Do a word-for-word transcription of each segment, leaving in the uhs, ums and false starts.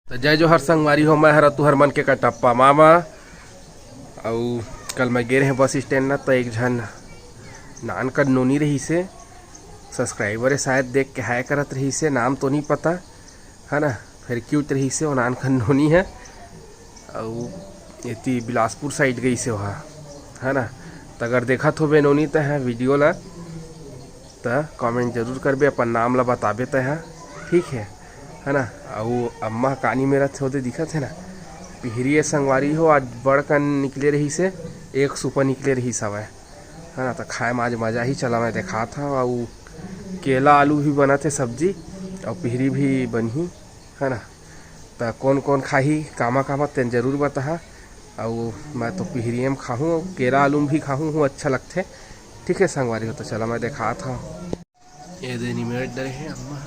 तो जय जोहार संगवारी हो, मैं हर तुहर मन के कटप्पा मामा। अउ कल मैं गे रहे बस स्टैंड ना, तो एक झन नान कन नोनी रहिसे, सब्सक्राइबर है शायद, देख के हाय करत रहिसे, नाम तो नहीं पता, है ना। फिर क्यूट रहिसे, वो नान कन नोनी है। अउ एती बिलासपुर साइड गई से वहाँ, है ना। तो अगर देखत होबे नोनी तैं वीडियो ला, त कमेंट जरूर करबे, अपन नाम ला बताबे तैं, ठीक है, है ना। अउ अम्मा कानी मेरा थे ओदे दिखत है ना, पिहरी ए संगवारी हो, आज बड़ कन निकले रहिसे, एक सुपा निकले रहिस हवय, है ना। त खाए में आज मजा ही चला, मैं देखात हव। अउ केला आलू भी बनत है सब्जी, अउ पिहरी भी बनही, है ना। त कौन कौन खाही, कामा कामा, तेन जरूर बताहा। अउ मैं तो पिहरिये म खाहूँ, अउ केरा आलू म भी खाहूँ हूँ, अच्छा लगथे। ठीक है संगवारी हो, तो चला मैं देखात हव। ये दे निमेट डरे है अम्मा,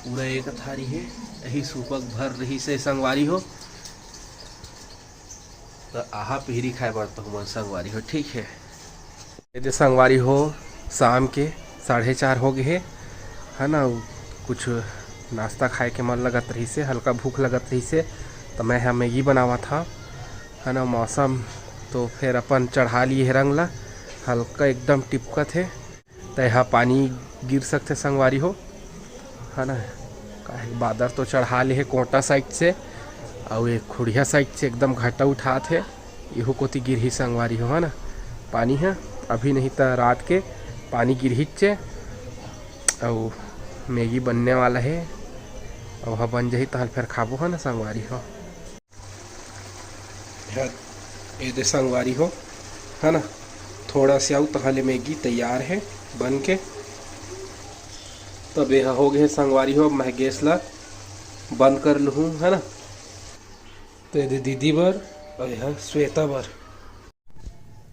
पूरा एक थारी है, यही सूपक भर रहिसे संगवारी हो। तो आहा पिहरी खाए बर तो हमन संगवारी हो, ठीक है। ये दे संगवारी हो, शाम के साढ़े चार हो गए हे, है ना। अउ कुछ नाश्ता खाए के मन लगत रहिसे, हल्का भूख लगत रहिसे, तो मैं ह मैगी बनावत हव, है ना। मौसम तो फिर अपन चढ़ा लिए हे रंग ला, हल्का एकदम टिपकत हे, तो यहाँ पानी गिर सकथे संगवारी हो, है ना। काहे बादर तो चढ़ा ले हे कोटा साइड से, अउ एक खुड़िया साइड से एकदम घटा उठात हे। इहू कोती गिरही संगवारी हो, है ना, पानी ह। अभी नहीं त रात के पानी गिरहीच हे। अउ मैगी बनने वाला हे, अउ ह बन जही तहन फेर खाबो, है ना संगवारी हो। ए दे संगवारी हो, है ना, थोड़ा से अउ तहां ले मैगी तैयार हे बन के। तब एहा हो गए संगवारी हो, अब मैं गैस ला बंद कर लूँ, है ना। तो ये दे दीदी बर अउ ये ह श्वेता बर।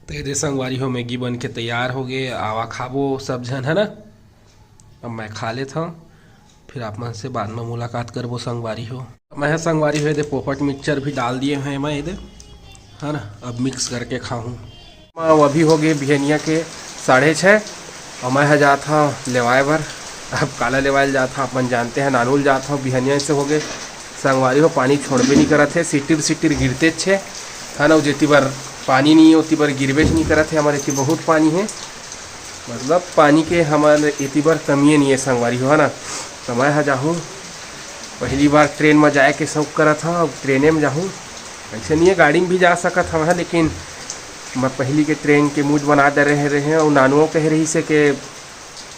तो ये दे संगवारी हो, मैगी बन के तैयार हो गए, आवा खाबो सब झन, है ना। अब मैं खा लेत हव, फिर आप मन से बाद में मुलाकात करबो संगवारी हो। मैं ह संगवारी हो, ये दे पोपट मिक्सचर भी डाल दिए हैं मैं, ये दे, है ना। अब मिक्स करके खाहूँ। वो अभी हो गए बिहनिया के साढ़े छः, अउ मैं ह जात हव लेवाए बर। अब काला लेवाए ल जात हव, अपन जानते हैं, नानू ल जात हव। बिहनिया से हो गए संगवारी हो, पानी छोड़बे नहीं करत हे, सिटिर सिटिर गिरतेच हे, है ना। जेती बर पानी नहीं हे, ओती बर गिरबेच नहीं करत हे। हमारे एती बहुत पानी हे, मतलब पानी के हमर एती बर कमिए नहीं हे संगवारी हो, है ना। तो मैं ह जाहूँ, पहली बार ट्रेन में जाए के शौक करत हव, अब ट्रेने में जाहूँ। ऐसे नहीं है, गाड़ी में भी जा सकत हव, लेकिन मैं पहली के ट्रेन के मूड बना दे रहे रहे, और नानुओं कहे रहिसे के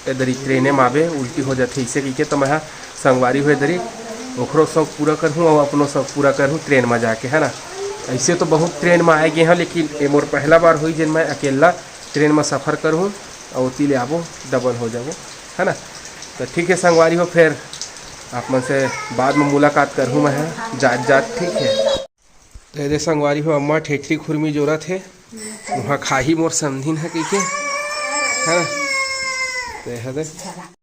ए दरी ट्रेने में आबे, उल्टी हो जाथे, इसे कहिके तो मैं ह संगवारी हो ए दरी ओखरो शौक पूरा करहूँ और अपनो शौक पूरा करहूँ ट्रेन में जाके, है ना। ऐसे तो बहुत ट्रेन में आए गए हैं, लेकिन ये मोर पहला बार होई जेन मैं अकेला ट्रेन में सफर करहूँ और ओती ले आबो, डबल हो जाबो, है ना। तो ठीक है संगवारी हो, फिर आप मन से बाद में मुलाकात करहूँ मैं ह जात जात, ठीक है। तो ये दे संगवारी हो, अम्मा ठेठरी खुरमी जोरत हे, वहाँ खाही मोर समधिन ह कहिके, है ना। तो ये दे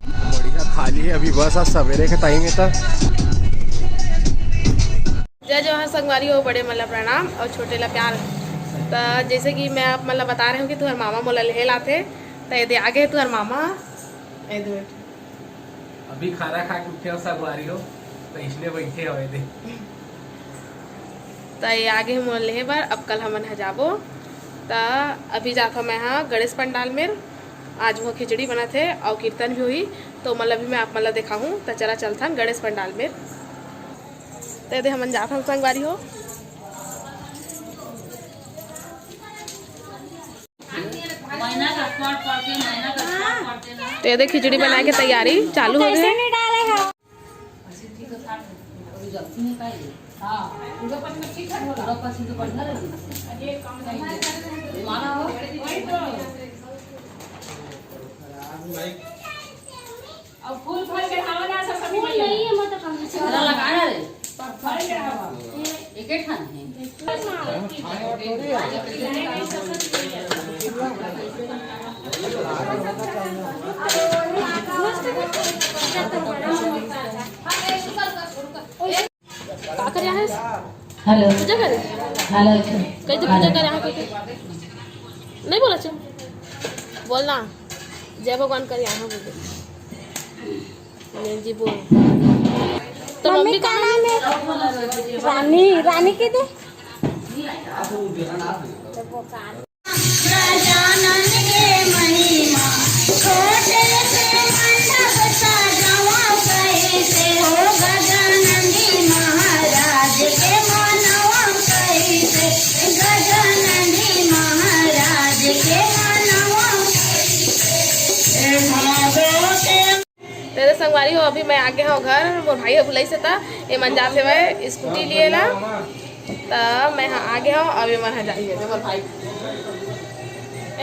बढ़िया खाली है, अभी बस आज सवेरे के टाइम है। तो जय जोहार संगवारी हो, बड़े मन ला प्रणाम और छोटे ला प्यार। तो जैसे कि मैं आप मन ला बता रहे हूँ कि तुहर मामा मोला लेहे लाथे, तो ये दे आगे तुहर मामा, ये दे। अभी खाना खा के उठे हो संगवारी हो, तो इसने बैठे हो ये दे। त ये आगे मोर लेहे बर, अब कल हमन ह जाबो। त अभी जात हव मैं ह गणेश पंडाल मेर, आज वो खिचड़ी बनत हे अउ कीर्तन भी होही, तो मतलब अभी मैं आप मन ला देखाहूँ। त चला चलथन गणेश पंडाल मेर। त ये दे हमन जात हन संगवारी हो। तो ये दे खिचड़ी बनाए के तैयारी चालू हो गए। अब फूल फल चढ़ावा ना सरस्वती मैया। नहीं है, मैं तो कहाँ से चला लगा ना रे। फल चढ़ावा। एक एक खाना है। का करे आहे? हेलो। पूजा करे? हेलो। कैसे पूजा करे आहे करके? नहीं बोला चुप। बोलना। जय भगवान करे आहे बोल दे। नहीं जी बोल। तो मम्मी का नाम है? रानी। रानी के दे। गजानन के महिमा, छोटे से मंडप सजावा कैसे हो, गजानन जी महाराज के मनवा कैसे, गजानन जी महाराज के मनवा कैसे। तेरे संगवारी हो, अभी मैं आ गया हूँ घर। मोर भाई ह बुलाइस हे, त ये मन जात हेवय स्कूटी लिए ला। त मैं ह आ गया हूँ, अब ये मन ह जाही। ये मोर भाई,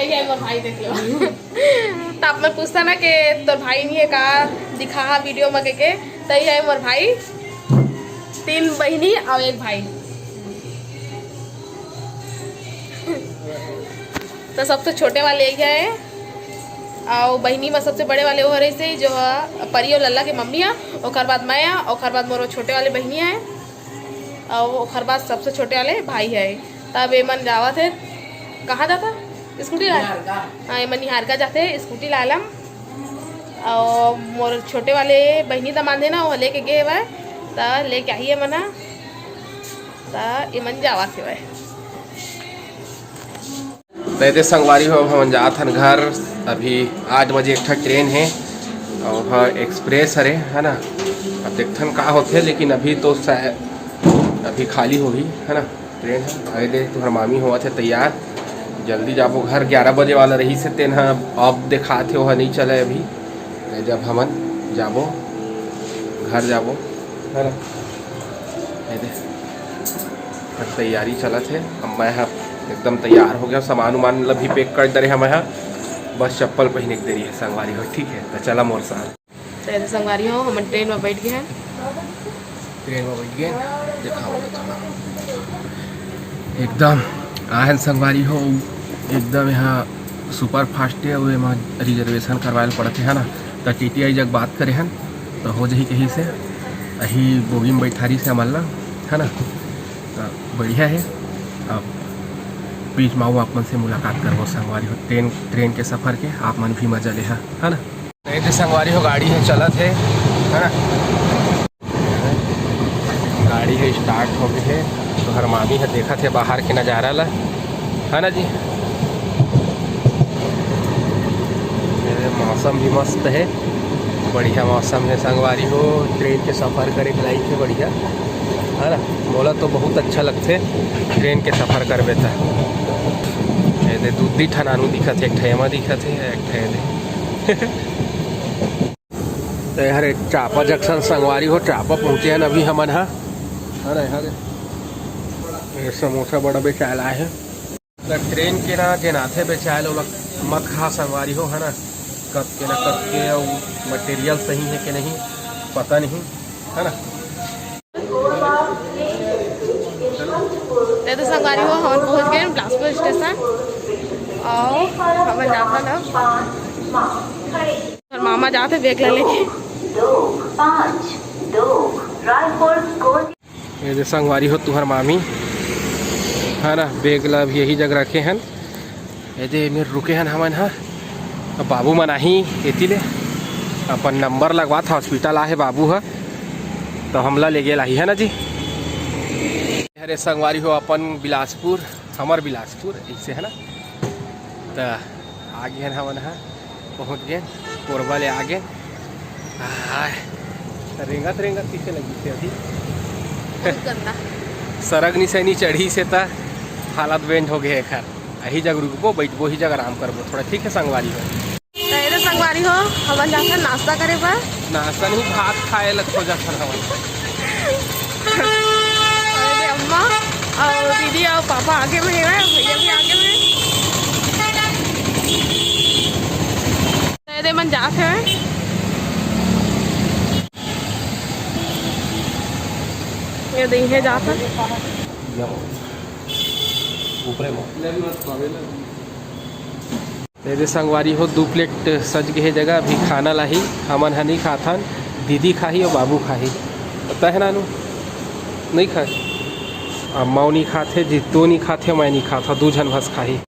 ये मोर भाई देख लो। त आप मन पूछता ना कि तोर भाई नहीं है का, दिखा वीडियो में के, के। त ये है मोर भाई, तीन बहिनी और एक भाई। तो सबसे छोटे वाले यही है, और बहिनी में सबसे बड़े वाले वो रहिसे, जो ह परी और लल्ला के मम्मी है, ओकर बाद मैं है, ओकर बाद मोर छोटे वाले बहिनी है, और ओकर बाद सबसे छोटे वाले भाई है। तब ये मन जावत है, कहाँ जाता? स्कूटी ला। निहारिका। हाँ, ये मन निहारिका जाते, स्कूटी ला लम। और मोर छोटे वाले बहिनी दमांद है ना, वो लेके गए हुआ है, तो लेके आई है मना, तो ये मन जावत है। तो एदे संगवारी हो, अब हमन जात हन घर। अभी आठ बजे एक ठा ट्रेन हे, अउ ओहा एक्सप्रेस हरे, है ना। अब देखथन का होथे, लेकिन अभी तो शायद अभी खाली होही, है ना, ट्रेन ह। अउ एदे तुहर मामी होवत हे तैयार, जल्दी जाबो घर। ग्यारह बजे वाला रहिस हे, तेन ह अब देखात हे, ओहा नइ चले अभी। एदे अब हमन जाबो, घर जाबो, है ना। एदे, अब तैयारी चलत हे। अब मैं ह एकदम तैयार हो गया, सामान उमान ल भी पैक कर दे रहे हैं मैं ह। बस चप्पल पहने के देरी है संगवारी हो, ठीक है, तो चला मोर साथ। तो एदे संगवारी हो, हमन ट्रेन में बैठ गए हैं। ट्रेन में बैठ गए, दिखाओ थोड़ा। एकदम आहन संगवारी हो, एकदम यहाँ सुपर फास्ट है, वो एमा रिजर्वेशन करवाए ल पड़थे, है ना। तो टीटीआई जग बात करे हन, तो हो जाही कही से, अही बोगी में बैठारी से हमन ला, है ना। तो बढ़िया है। अब बीच में आऊ आप मन से मुलाकात करबो संगवारी हो, ट्रेन, ट्रेन के सफर के आप मन भी मजा लेहा, है ना। नहीं तो संगवारी हो, गाड़ी है चलत है, है ना। गाड़ी है स्टार्ट हो गई है, तो हर मामी है देखत है बाहर के नज़ारा ला, है ना जी। ये मौसम भी मस्त है, बढ़िया मौसम है संगवारी हो। ट्रेन के सफ़र करे के लायक है, बढ़िया, है ना। मोला तो बहुत अच्छा लगथे ट्रेन के सफ़र करबे त। ये दे दू दी ठा नानू दिखत है, एक ठे एमा दिखत है, एक ठे ये दे। तो हरे चांपा जंक्शन संगवारी हो, चांपा पहुँचे हैं अभी हमन हा। अरे, अरे, ये समोसा बड़ा बेचाय ला है। तो ट्रेन के ना जेन आथे बेचाय ला, ओला मत खा संगवारी हो, है ना। कब के ना कब के, और मटेरियल सही है कि नहीं, पता नहीं, है ना। ये तो संगवारी हो, हमन पहुंच गए बिलासपुर स्टेशन। और हमन जात हन अब। और मामा जात हे बैग ला लेके। दो पाँच दो रायपुर को। ये दे संगवारी हो, तुहर मामी, है ना, बैग ला अब यही जगह रखे हन। ये दे मेर रुके हन हमन हा। अब बाबू मन आही एती ले, अपन नंबर लगवात, हॉस्पिटल आहे बाबू ह, तो हमला ले गेल आही, है ना जी। अरे संगवारी हो, अपन बिलासपुर, हमर बिलासपुर ऐसे है ना, तो आ गए हन हमन हा, पहुँच गए, कोरबा ले आ गए। आय, रेंगत रेंगत किसे लगी थे अभी? बहुत गंदा। सरग निसैनी चढ़ी से त हालत बेंड हो गए एखर। यही जगह रुकबो, बैठबो, ही जगह आराम करबो थोड़ा, ठीक है संगवारी हो। तो ये तो संगवारी हो, हमन जाथन नाश्ता करे बर। नाश्ता नहीं, भात खाए ला खोजत हन हमन। अरे अम्मा और दीदी और पापा आगे में है, भैया भी आगे में। तो ये दे मन जात है। ये दे इहे जात है। ऊपरे में। ये दे संगवारी हो, दू प्लेट सज गए हे जगह, अभी खाना लाही। हमन ह नहीं खाथन, दीदी खाही और बाबू खाही। पता है नानू, नहीं खाए। अम्मा नहीं खाथे, जीतो नहीं खाथे, मैं नहीं खाता, दू झन भस खाही।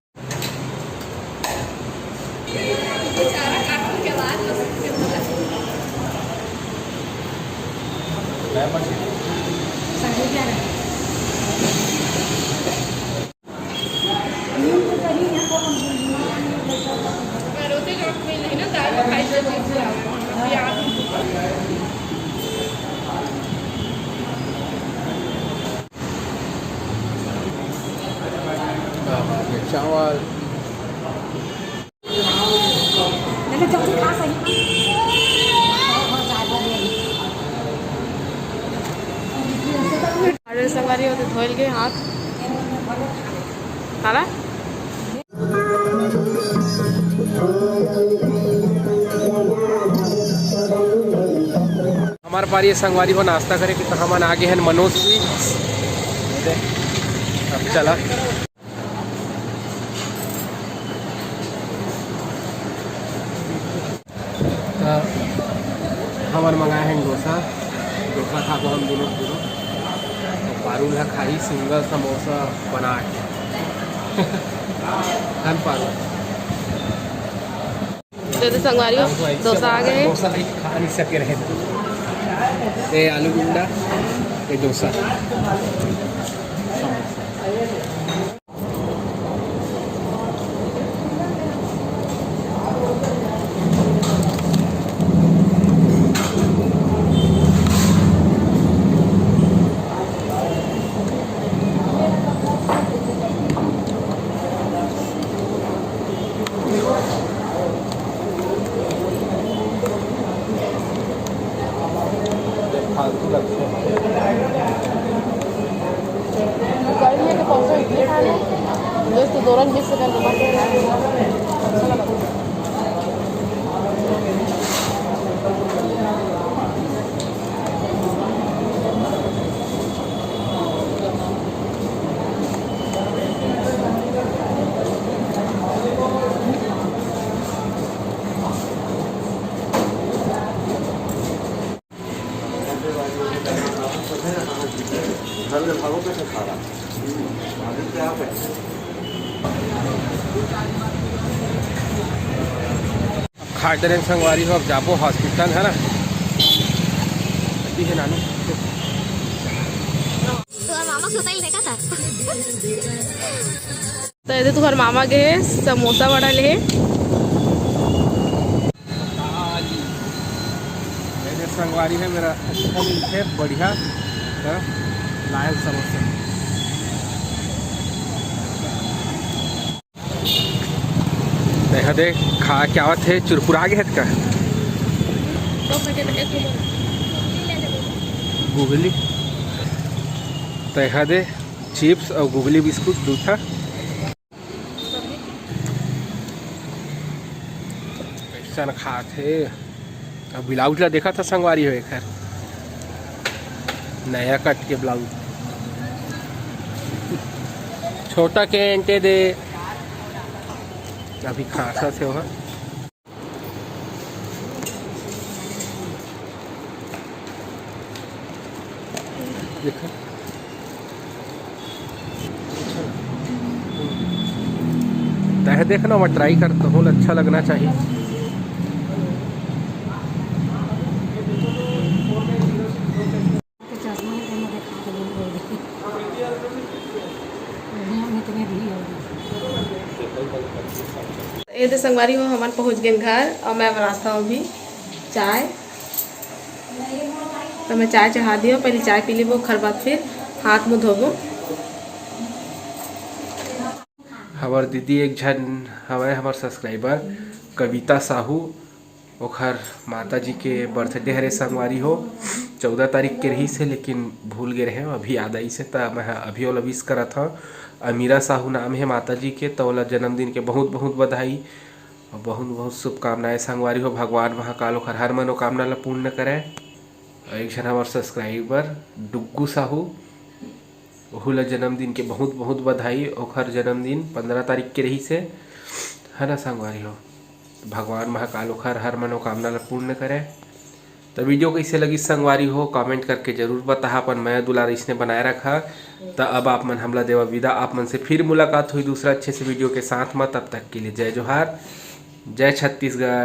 चावल। अरे संगवारी हो तो धोइल के हाथ। काला? हमार पारी संगवारी हो नाश्ता करे के, तो हमन आगे हैं मनोज जी। अब चला। त हमन मंगाए हन डोसा, डोसा खाबो हम दुनों, दुनों। त पारुल ह खाही सिंगल समोसा बना के। धन पारुल। तो, तो संगवारी हो, डोसा आ गए। डोसा ही खा नहीं सके रहे। ये आलू गुंडा, ये डोसा। फालतू लगते हैं। गर्मी में तो परसों इडली खा ले, दोस्त, दो रंग मिक्स करके बस। खाट रहे संगवारी हो, अब जाबो हॉस्पिटल, है ना? अभी है नानू। तो मामा के style देखा था। तो ये तुम्हार मामा के समोसा वड़ा ले। ये संगवारी है मेरा, अच्छा मिलथे बढ़िया, हाँ, लायल समोसा। देखा दे, खा क्या बात है, चुरपुरा गे हत का? गुगली। देखा दे, चिप्स और गुगली बिस्कुट दू ठा। कैसन खात हे। अब ब्लाउज ला देखा था संगवारी हो एकर, नया कट के ब्लाउज। छोटा के एंटे दे, अभी खांसा थे वहाँ। देखा। तह देख ना, मैं ट्राई करता हूँ, अच्छा लगना चाहिए। ये तो संगवारी हो, हमन पहुँच गए घर और मैं बनाता हूँ अभी चाय। तो मैं चाय चढ़ा दियो, पहले चाय पी लेबो, ओखर बाद फिर हाथ मुंह धोबो। हमर दीदी एक झन हवय, हमर सब्सक्राइबर कविता साहू, ओखर माता जी के बर्थडे हरे संगवारी हो, चौदह तारीख के रहिस हे, लेकिन भूल गे रहे, अभी याद आइस हे, त मैं ह अभी ओला विश करत हव। अमीरा साहू नाम हे माता जी के, त ओला जन्मदिन के बहुत बहुत बधाई। अउ बहुत बहुत शुभकामनाएं संगवारी हो, भगवान महाकाल ओखर हर मनोकामना ला पूर्ण करय। अउ एक झन हमर सब्सक्राइबर डुग्गू साहू, ओहू ला जन्मदिन के बहुत बहुत बधाई। ओखर जन्मदिन पंद्रह तारीख के रहिस हे, है ना संगवारी हो, भगवान महाकाल ओखर हर मनोकामना ला पूर्ण करय। त वीडियो कइसे लगिस संगवारी हो, कमेंट करके जरूर बताहा। अपन मया दुलार अइसने बनाए रखा। त अब आप मन हमला देवा विदा, आप मन से फिर मुलाकात होही दूसरा अच्छे से वीडियो के साथ म। तब तक के लिए जय जोहार, जय छत्तीसगढ़।